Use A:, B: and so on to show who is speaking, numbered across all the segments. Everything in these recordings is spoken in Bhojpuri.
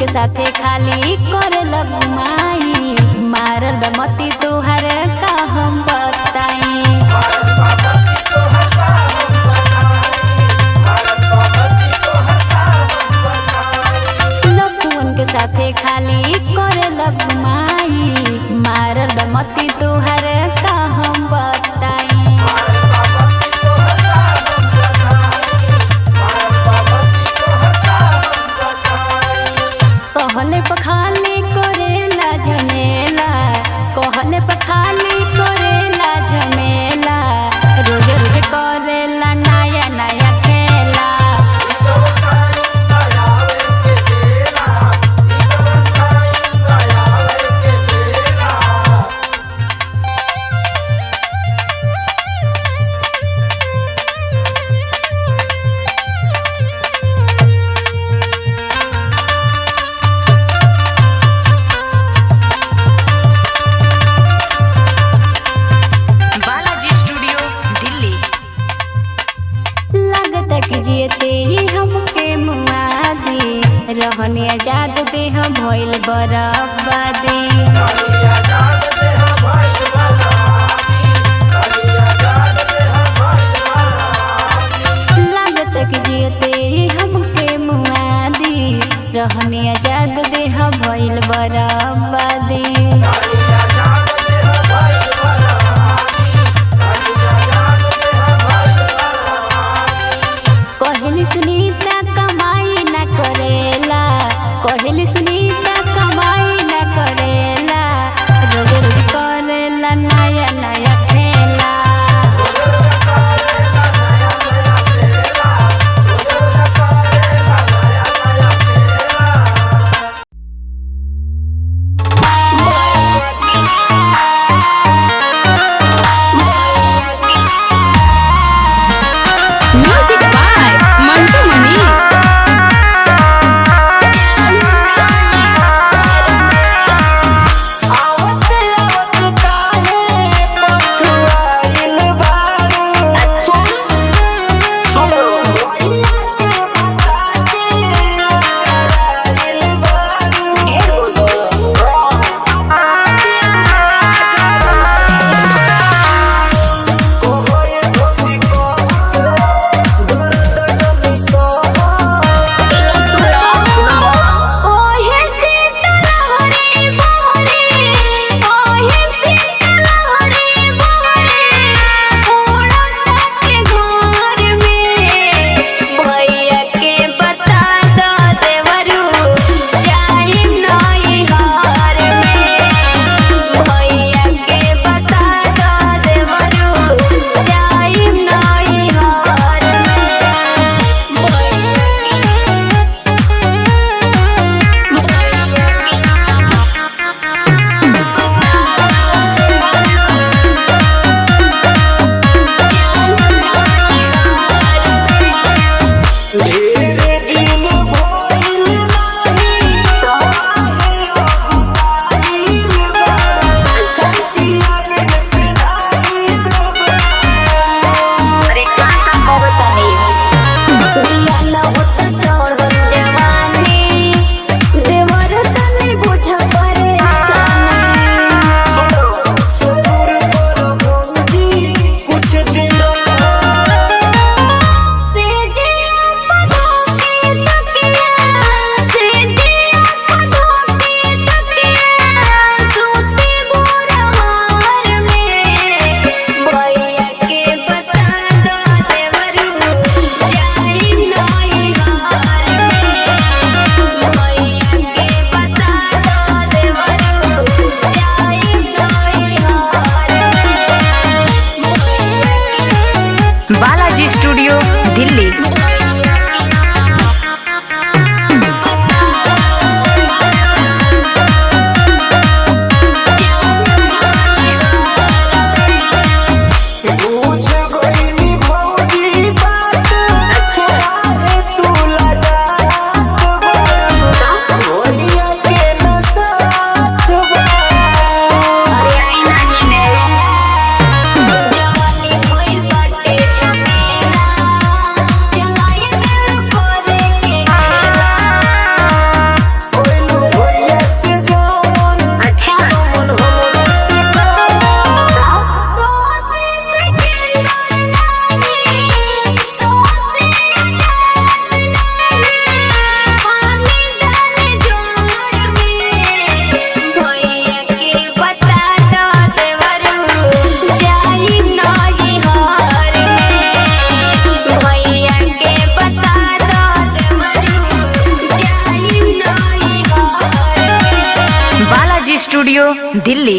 A: के साथे खाली करे लगुमाई, मारल बा मती तोहर का हम बताई। लफुअन के साथे खाली करे लगुमाई, मारल बा मती तोहर का हम बताई। कहले पखाली करेला झमेला, कहले पखाली करेला झमेला, रोज रोज करेला नया नया खेला।
B: बालाजी स्टूडियो दिल्ली।
A: लागत कि जियते ही हमके मुआदी, रहनी आजाद देह भइल बरबादी। लागत कि जियते ही हमके मुआदी, रहनी आजाद देह भइल बरबादी। कहली सुनीता कमाई ना करेला, कहली सुनीता कमाई ना करेला,
B: दिल्ली।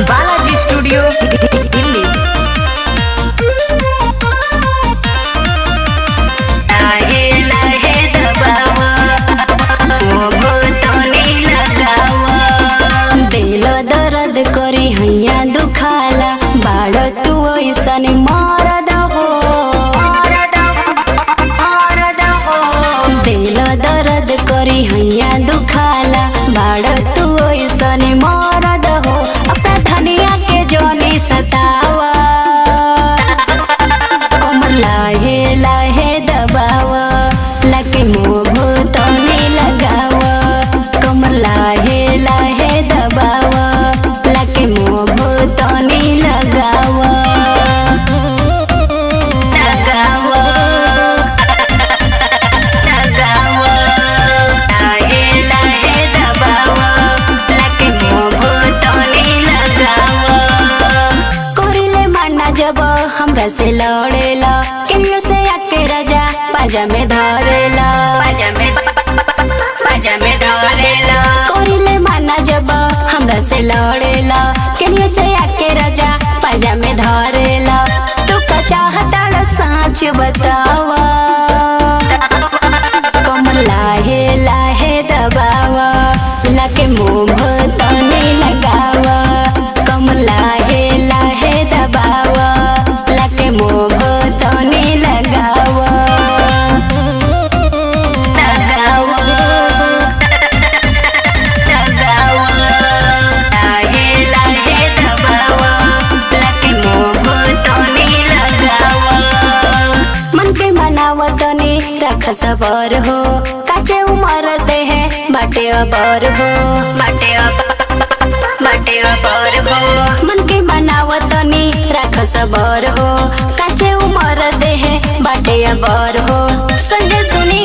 B: बालाजी स्टूडियो दिल्ली।
A: दिल दर्द करी हैया दुखाला, बाड़ तू ऐसन मरद हो। दिल दर्द करी हैया दुखाला, बाड़ तू ऐसन मरद हो। अपना धनिया के जोनी सतावा, कमर लाहे लाहे दबावा, लके मुँह तनी लगावा। कमर लाहे लाहे दबावा, लके मुँह तनी लगावा। कोरिले माना जब हमरा से लड़ेला, केनियो से आके राजा पाजा में धरेला। कोरिले माना जब हमरा से लड़ेला, केनियो से आके राजा पाजा में धरेला। तू का चाहता साँच बतावा, कमर लाहे लाहे दबावा, लके मुँह तनी लगावा। कमर लाहे लाहे दबावा, लके मुँह तनी लगावा। मन के मनाव तनी रख सबर हो, काचे उमर दे है बाटे अबर हो। मन के मनाव तनी रख सबर हो, काचे उमर दे है बाटे अबर हो। संजय सुनी